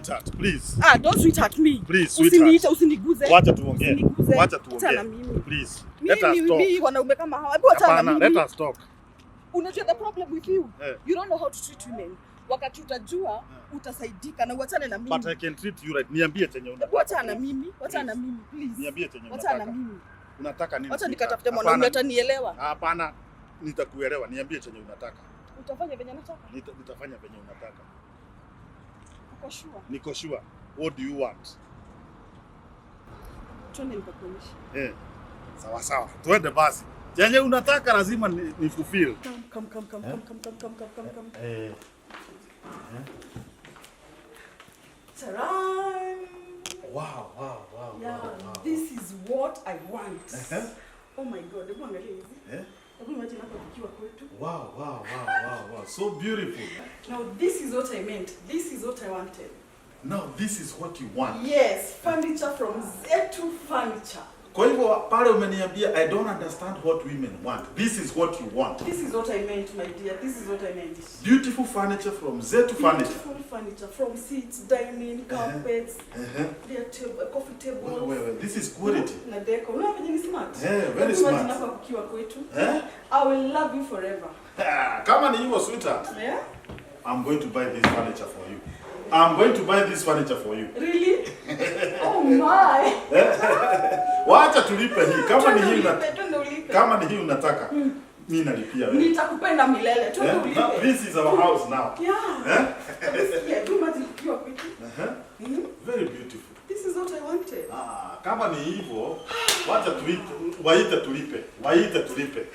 Sweetheart, please. Ah, don't sweetheart me. Please, sweetheart. Usiniite, usiniguze. Wacha tuongee. Usiniguze. Wacha Achana tuongee. na mimi. Please. Let us Mimi talk. mimi wanaume kama hawa. Hebu achana na Hapana, mimi. let us talk. Unajua the problem with you? Eh. You don't know how to treat women. Wakati utajua, utasaidika na uachane na mimi. But I can treat you right. Niambie chenye Hebu unataka. achana na mimi. Achana na mimi, please. Niambie chenye Achana na unataka. mimi. Unataka nini, Wacha sweetheart? nikatafute mwanaume Hapana. atanielewa. Hapana, nitakuelewa. Niambie chenye unataka. Utafanya venye nataka. Nitafanya venye unataka. Uko sure? Niko sure. What do you want? Twende nikakuonyeshe. Eh. Sawa sawa. Tuende basi. Chenye unataka lazima ni fulfill. Come, come, come, come, come, come, come, come, come, come, come. Eh. Ta-da! Wow. Yeah, this is what I want. Oh my God, hebu angalia hizi. Eh? Hebu imagine hapa tukiwa kwetu. Wow. So beautiful. Now this is what I meant. This is what I wanted. Now this is what you want. Yes, furniture from Zetu Furniture. Kwa hivyo pale umeniambia, "I don't understand what women want." This is what you want. This is what I meant, my dear. This is what I meant. Beautiful furniture from Zetu Furniture. Beautiful furniture from seats, dining, carpets, their table, coffee tables. Wait, wait, wait. This is quality. Na deco. Unaona venye ni smart? Yeah, very Hebu smart. imagine hapa kukiwa kwetu. Eh? I will love you forever. Ah, kama ni hivyo, sweetheart, Yeah? I'm going to buy this furniture for you. I'm going to buy this furniture for you. Really? Oh my. Wacha tulipe hii. Kama ni hii Twende una, ulipe, twende ulipe. Kama ni hii unataka, mimi nalipia wewe. Nitakupenda milele. Twende Eh? ulipe. Now, this is our house now. Yeah. Eh? Sikia, hebu imagine kukiwa kwetu. Very beautiful. This is what I wanted. Ah, kama ni hivyo, wacha tuite, waite tulipe. Waite tulipe.